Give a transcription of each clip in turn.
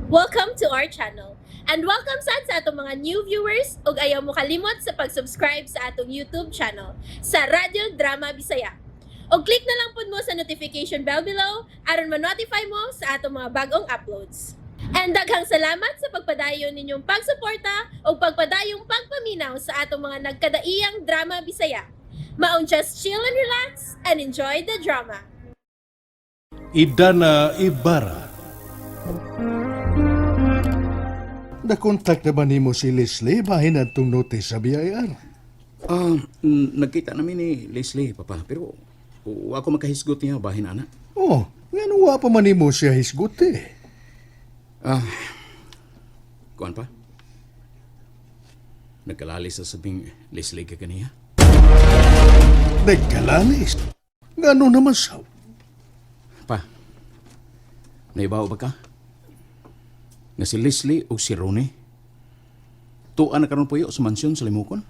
Welcome to our channel. And welcome sad sa atong mga new viewers ug ayaw mo kalimot sa pag-subscribe sa atong YouTube channel sa Radyo Drama Bisaya. Og click na lang pud mo sa notification bell below aron ma-notify mo sa atong mga bagong uploads. And daghang salamat sa pagpadayon ninyong pagsuporta ug pagpadayong pagpaminaw sa atong mga nagkadaiyang drama Bisaya. Maong just chill and relax and enjoy the drama. Idana Ibarra. Nakontak na ba nimo si Leslie bahin atong notice sa BIR? Ah, nagkita namin ni Leslie, papa. Pero wa ko makahisgot niya bahin ana. Oh, ngano wa pa man nimo siya hisgot eh. Ah, kuan pa? Nagkalali sa sabing Leslie ka kaniya. Nagkalalis. Ngano naman saw? Pa, naibaw ba ka? Nga si Leslie o si Ronnie, tuan na karon puyo sa mansyon sa Limukon?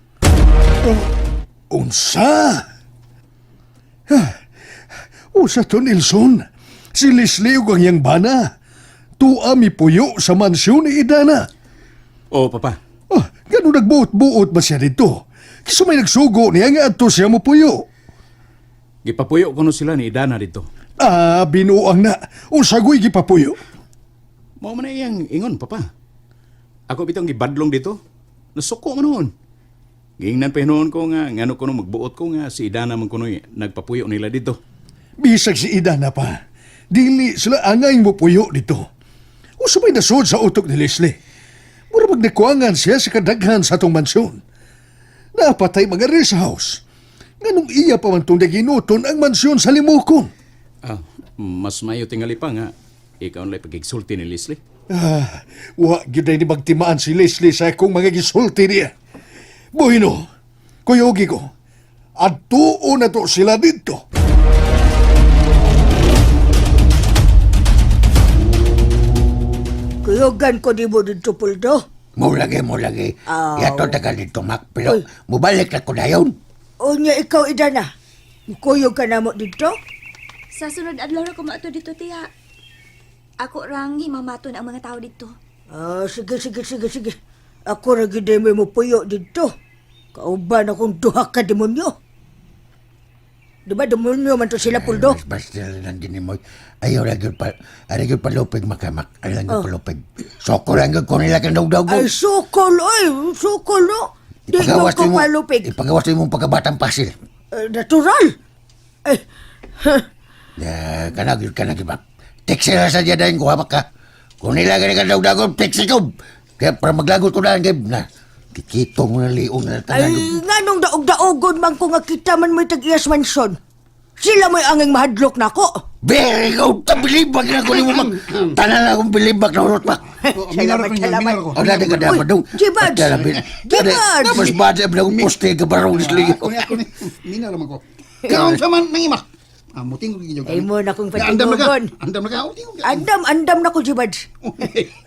Unsa? Ha? Usa to Nilson. Si Leslie ug ang iyang bana. Tuwa mi puyo sa mansyon ni Idana. Oo, papa. Oh, gano nagbuot-buot ba siya dito? Kiso may nagsugo niya nga adto siya mo puyo. Gipapuyo kuno sila ni Idana dito. Ah, binuang na. Unsa goy gipapuyo? Mao man na iyang ingon, papa. Ako bitong gibadlong dito. Nasuko man noon. Giingnan pa hinuon ko nga, ngano kuno magbuot ko nga si Idana man kuno'y nagpapuyo nila dito. Bisag si Idana pa. Dili sila angay mo puyo dito. Usa may nasod sa utok ni Leslie. Mura magnakuangan siya sa kadaghan sa atong mansyon. Napatay mga rest house. Nganong iya pa man tong naginuton ang mansyon sa limukon. Ah, mas mayo tingali pa nga ikaw na'y pagigsulti ni Leslie. Ah, wa gyud ni magtimaan si Leslie sa akong mga gisulti niya. Bueno, kuyogi ko. Adtuo na to sila dito. Kuyugan ko di mo dito, Puldo. Mo lagi, mo lagi. Aw. Yato taga dito, Mac. Pero Uy. mubalik na ko dayon. Unya ikaw, Idana. Kuyog ka na mo dito? Sa sunod adlaw ra ko maato dito, tiya. Ako rang himamaton ang mga tao dito. Ah, sige, sige, sige, sige. Ako ra gid may mupuyo dito. Kauban akong duha ka demonyo. Di ba demonyo man to sila, Puldo? Mas basta lang din mo. Ayaw lang yun pa, ayaw yun palupig makamak. Ayaw lang yun palupig. Soko lang yun ko nila kang dawdaw. Ay, sukol, oy! Sukol, no? Di mo ko palupig. Ipagawas mo pagkabatang pasil. Eh, natural! Eh, Ya, kanag yun, kanag yun, Mac. Teksi na sa dyan ko, hamak ka. Kung nila ganun kang dawdaw, teksi ko. Kaya para maglagot ko na, na. Kikitong na liong na ay, tanan. nganong daog-daogon man ko nga kita man mo'y tag-iyas mansion. Sila mo'y anging mahadlok nako. Very good! Bilibag na ko ni mo, Mac. Tanan na akong bilibag na urot, Mac. Salamat, salamat. O dati ka dapat dong. Jibads! Jibads! Mas bad ang akong poste ka barong isliyo. Ako ni, ako ni. Mina naman ko. Kaon sa man nangima. Ah, muting ko gid. Ay mo na kong Andam na ka. patinugon. Andam na ka. Muting ko. Andam, andam na ko, Jibads.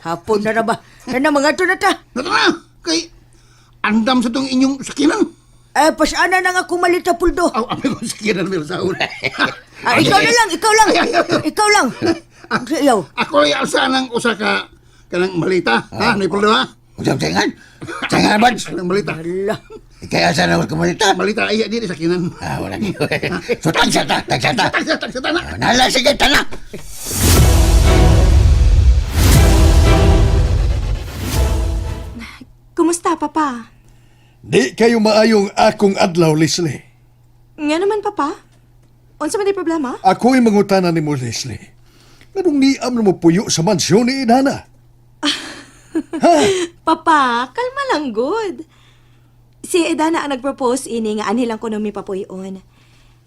Hapon na na ba? Na mga to na ta. Nato na. Kay andam sa tong inyong sakinan. Eh, pasana na nga kumalita, Puldo. Aw, api ko sakinan meron sa una. Ah, ikaw na lang, ikaw lang. Ikaw lang. Iyaw. Ako ay asa nang usa ka kanang malita, ha? Nay puldo ha? Usap saingan. Saingan ba? Kanang malita. Ala. Ikay asa na ako kumalita. Malita ay di sakinan. Ah, wala niyo. So, tagsa ta, tagsa ta. Tagsa tagsa ta na. Ah, Nala, sige, tala. Kumusta, papa? Di kayo maayong akong adlaw, Leslie. Nga naman, papa. Unsa man di problema? Ako'y mangutana ni mo, Leslie. Nganong niam na mo puyo sa mansyon ni Idana? Papa, kalma lang good. Si Edana ang nagpropose ini nga anhi lang kuno mi papuyon.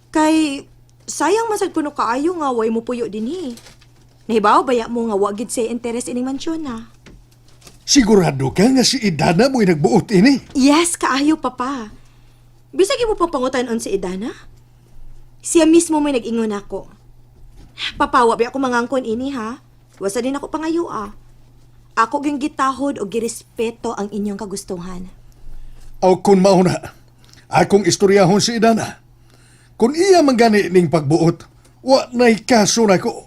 Kay sayang masad kuno kaayo nga way mo puyo dinhi. Nahibaw baya mo nga wa gid say interest ining mansyon na. Sigurado ka nga si Idana mo'y nagbuot ini. Yes, kaayo papa. Bisag imo pang pangutan-on si Edana. Siya mismo may nag-ingon ako. Papa, wa ba ako mangangkon ini ha? Wasa din ako pangayo ah. Ako gyung gitahod og girespeto ang inyong kagustuhan. O kung mauna, akong istoryahon si Idana. Kung iya man gani ning pagbuot, wa na'y kaso na ko.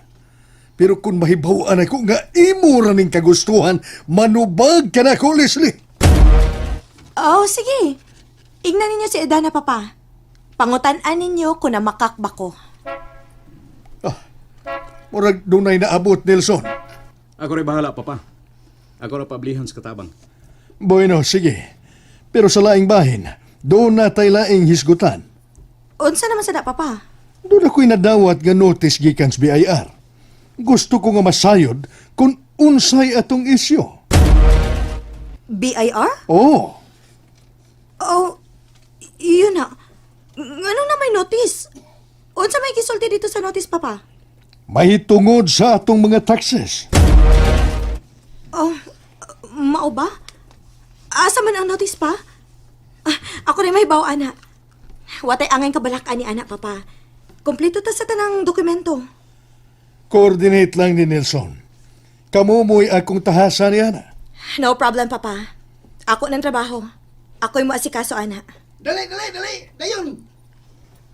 Pero kung mahibaw-an ako nga imo ra ning kagustuhan, manubag ka na ko, Leslie. Oh, sige. Ingnan ninyo si Edana, Papa. Pangutan-an ninyo kung namakak ba ko. Murag dunay naabot, Nelson. Ako rin bahala, Papa. Ako ra pablihan sa katabang. Bueno, sige. Pero sa laing bahin, doon na tay laing hisgutan. Unsa naman sa da, Papa? Doon ako'y nadawat nga notice gikan sa BIR. Gusto ko nga masayod kung unsay atong isyo. BIR? Oh, Oh, yun na. Anong na may notice? Unsa may gisulti dito sa notice, Papa? mahitungod sa atong mga taxes. Oh, mao ba? Asa man ang notice pa? Ah, ako rin may bawa, ana. Watay angay kabalak ani ana, Papa. Kompleto ta sa tanang dokumento. Coordinate lang ni Nelson. Kamumoy akong tahasan niya na. No problem, Papa. Ako ng trabaho. Ako'y mo asikaso, ana. Dali, dali, dali. Dayon.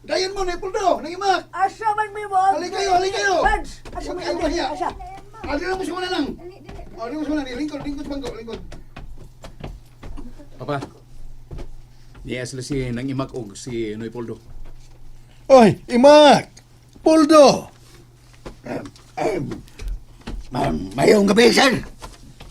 Dayon mo, Nepoldo. Nangimak. Asa man mi mo? Hali kayo, hali kayo. Buds, asa Huwag man kayo asa? mahiya. Asa? Ali lang mo siya lang. Ali mo siya lang. Lingkod, lingkod, bangko, lingkod. Papa, niya sila si nang imak og si Noy Poldo. Oy, Imak! Poldo! Mayong gabi, sir.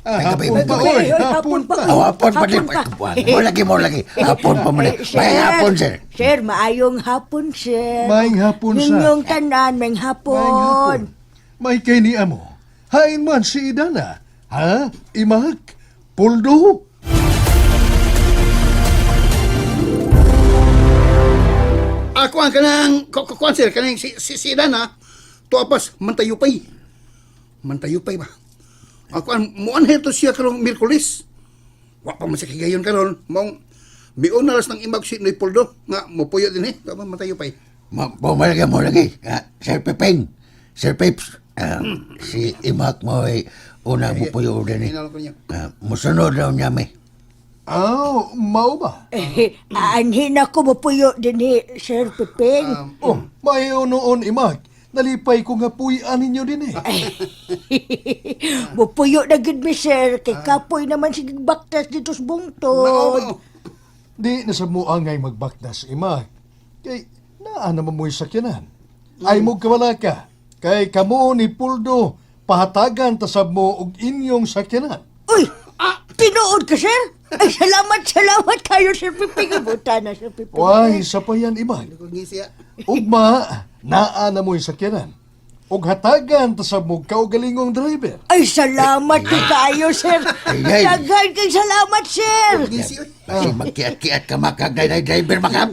Ah, Ay, gabi, hapon pa, gabi. oy. Oy, Hapon hapon pa. pa. Oh, hapon pa din. Hapon pa. Mo lagi, mo lagi. Hapon pa man. Eh, sir. Mayong hapon, sir. Sir, maayong hapon, sir. Maayong hapon, sir. Ninyong tanan, maayong hapon. Maayong hapon. May kay ni amo. Hain man si Idana. Ha? Imak? Poldo? Ako ang kanang, kuan sir, kanang si Dana, tuapas, mantayupay. Mantayupay ba? Ako ang, muan heto siya karong Miyerkules. Wa pa man siya kigayon karon, mong miun na las ng imag si Noy Poldo, nga mupuyo din eh, tuapas mantayupay. Mo mo lagi, mo lagi. Ah, Sir Pepeng, Sir Peps, ah, si Imak mo ay una mo po yung order ni. Hinalo ko niya. Ah, musunod daw niya may. Aw, mao ba? Eh, anhin ako mapuyo din eh, Sir Pepeng. Oh, mayo noon, Imak. Nalipay ko nga puyan ninyo din eh. Mupuyo na gid mi, sir. Kay kapoy naman sige baktas dito sa bungtod. Di na sa muangay magbaktas, Imak. Kay naa naman mo'y sakyanan. Ay mo kawala ka. Kay kamo ni Puldo, pahatagan tasab mo og inyong sakyanan. Uy! Tinuod ka, sir? Ay, salamat, salamat kayo, Sir Pepeng. Buta na, Sir Pepeng. Why, sa pa yan, Imak. Ko siya. Ugma, naa na mo'y sakyanan. Og hatagan tasab mo kaugalingong driver. Ay, salamat kay kayo, sir. Ay, ay. Daghan kay salamat, sir. Ngisi oy. Kasi magkiat-kiat ka makagday na driver makam.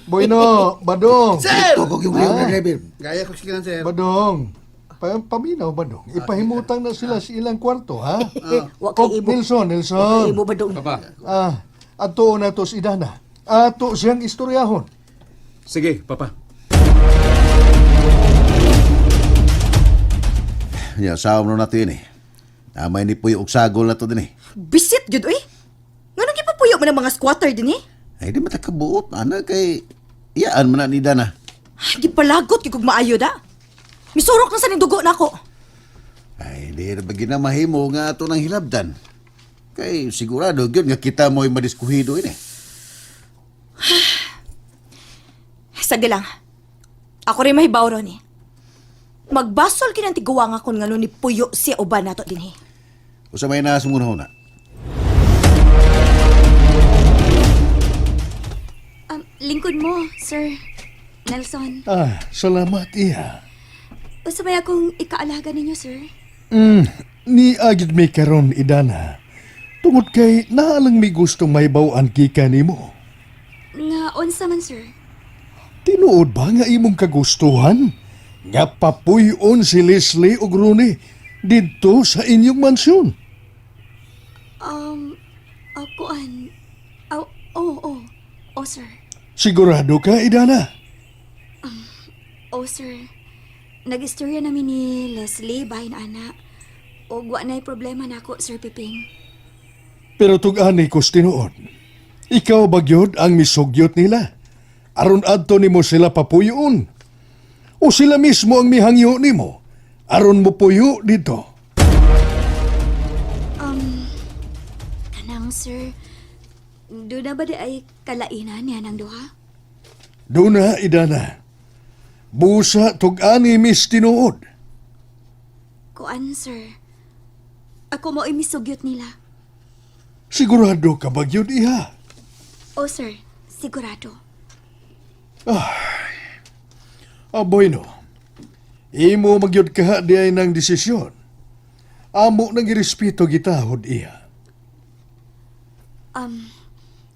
Bueno, Badong. Sir! Ito ko yung leon na driver. Gaya ko siya sir. Badong. Paminaw, Badong. Ipahimutang na sila sa ilang kwarto, ha? Wa kay Og imo. Nelson, Nelson. Imo ba dong? Papa, Ah, ato na to si Idana. Ato siyang istoryahon. sige, Papa. Ya, saom na natin eh. Amay ni Puyo og sagol na to din eh. Bisit, gyud, uy. Nganong gipapuyo man ang mga squatter din eh? Ay, di matakabuot, ana, kay iyaan man na ni Dana. Ay, Gipalagot gyud kog maayo da. Misurok na sa ning dugo nako. Ay, di na ba ginamahimo nga ato ng hilabdan? Kay sigurado gyud nga kita mo'y madiskuhido ini. Sige lang. Ako rin mahibaw ron eh. Magbasol kinang tiguwa nga kun ngano ni puyo siya uban nato dinhi. Usa may nasungunahon na. Lingkod mo, Sir Nelson. Ah, salamat iya. Usa may akong ikaalaga ninyo, sir? Ni agid mi karon Idana. Tungod kay naalang mi gustong mahibaw-an gikan nimo. Nga unsa man, sir? Tinuod ba nga imong kagustuhan? Nga papuyon si Leslie ug Rooney didto sa inyong mansyon. Kuan. Oh, oh, oh. Oh, sir. Sigurado ka, Idana? Oh, sir. Nag-istorya namin ni Leslie bahin ana. Og wa na'y problema nako, Sir Piping. Pero tug-ani kos tinuod. Ikaw bagyod ang misugyot nila. Aron adto nimo sila papuyon. O sila mismo ang mihangyo nimo. Aron mo puyo dito. Kanang, sir, doon na ba di ay kalainan niya ng duha? Duna, Idana. Busa tug-ani mis tinuod. Kuan, sir. Ako mo misugyot nila. Sigurado ka ba gyud iha? Oh, sir, sigurado. Aboy no. Imo magyud ka di ay ng desisyon. Amo nang irespeto gitahod iha.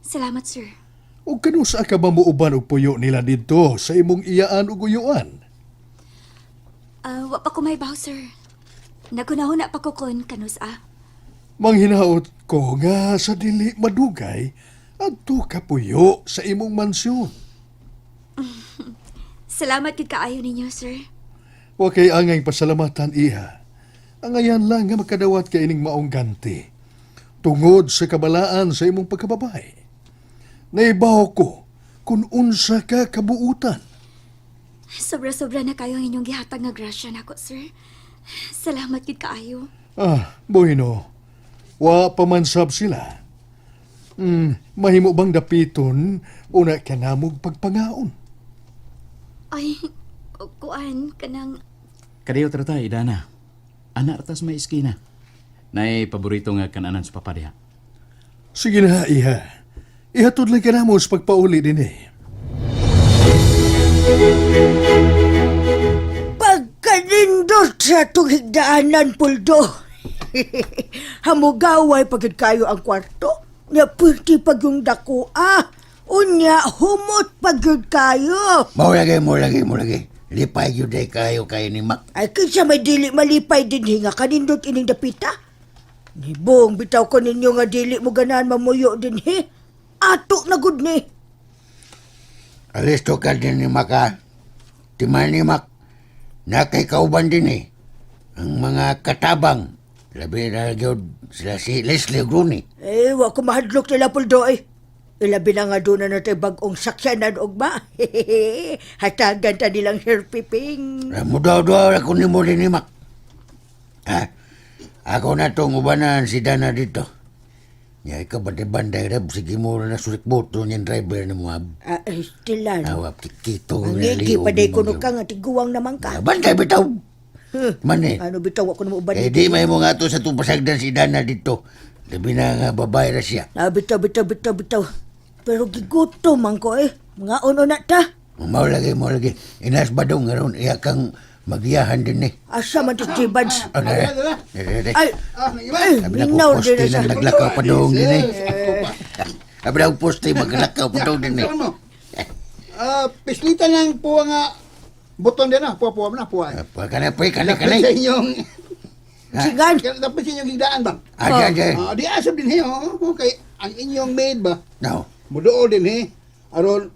Salamat, sir. O kanusa ka ba muuban og puyo nila didto sa imong iyaan ug uyuan? Ah, wa pa ko may baw, sir. Nagunahuna pa ko kon kanus ah. Manghinaot ko nga sa dili madugay adto ka puyo sa imong mansyon. Salamat gid kaayo ninyo, sir. Wa kay angay pasalamatan iha. Angayan lang nga makadawat ka ining maong ganti. Tungod sa kabalaan sa imong pagkababay. Naibaw ko kung unsa ka kabuutan. Sobra-sobra na kayo ang inyong gihatag nga grasya nako, sir. Salamat gid kaayo. Ah, bueno. Wa pa man sab sila. Mahimo bang dapiton una ka namog pagpangaon? Ay, kuan kanang Kadiyo trata, Idana. Ana ratas may iskina. Nay paborito nga kananan sa papa diha. Sige na, iha. Ihatod lang ka namo sa pagpauli din eh. Pagkanindot sa itong higdaanan, Puldo. Hamugaway pagid kayo ang kwarto. Nya pwede pag yung dako, ah. Unya, humot pag yun kayo. Mao lagi, mao lagi, mao lagi. Lipay yun day kayo kayo ni Mac. Ay, kinsa may dili malipay din hinga kanindot ining dapita. Nibong, bitaw ko ninyo nga dili mo ganahan mamuyo din he. Ato na gud ni. Alisto ka din ni Mac ha. Timan ni Mac. Nakay kauban din eh. Ang mga katabang. Labi na gyud sila si Leslie Rooney. Eh, wa ko mahadlok nila Puldo eh. Ilabi na nga doon na natay bagong sakyanan og ba. Hatagan ta nilang herpiping. Mudaw-daw ako ni mo din ni Mac. Ha? Ako na tong ubanan si Dana dito. Ya, ikaw banday-banday rab. Sige mo na surikboto niyan driver ni mo. ab. Ah, eh, stilan. Awap kikito. Ang gigi pa day kuno ka nga tiguang naman ka. Bantay bitaw. Man eh. Ano bitaw ako na mauban. Eh di may mga to sa tupasagdan si Dana dito. Labi na nga babae ra siya. Ah, bitaw, bitaw, bitaw, bitaw. Pero gigutom man ko eh. Mga uno na ta. Mao lagi, mao lagi. Inas ba daw nga ron, iya kang magiyahan din eh. Asa man to Jibads. Ano eh? Eh, eh, eh. Ay, Ah, naiba. ay, Sabi na ko, minaw din poste na siya. na naglakaw pa doon din eh. Ako pa. Sabi na ko, poste, maglakaw pa doon din eh. Saan mo? Ah, pislitan lang po nga buton din ah. Puwa, puwa na, puwa. Pa kana pa kana Dapat kana. sa inyong Sigan. dapat sa inyong higdaan ba? Ah, diyan, diyan. Ah, di asab din he, oh. Okay, ang inyong maid ba? No. Muduol din he. Aron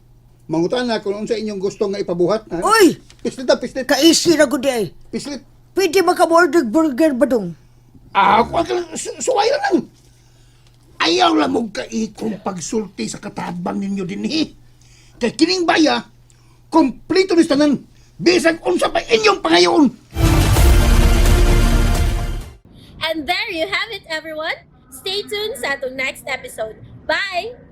mangutan na kung unsa inyong gusto nga ipabuhat. Ha? Uy, Pislit ah, pislit. kaisi ra gud eh. Pislit. Pwede maka-order burger ba dong? Ah, kuwan ka lang, suway lang lang. Ayaw lang mong kaikong pagsulti sa katabang ninyo din eh. Kay kining baya, kompleto ni tanan. Bisag unsa pa inyong pangayon. And there you have it, everyone. Stay tuned sa atong next episode. Bye!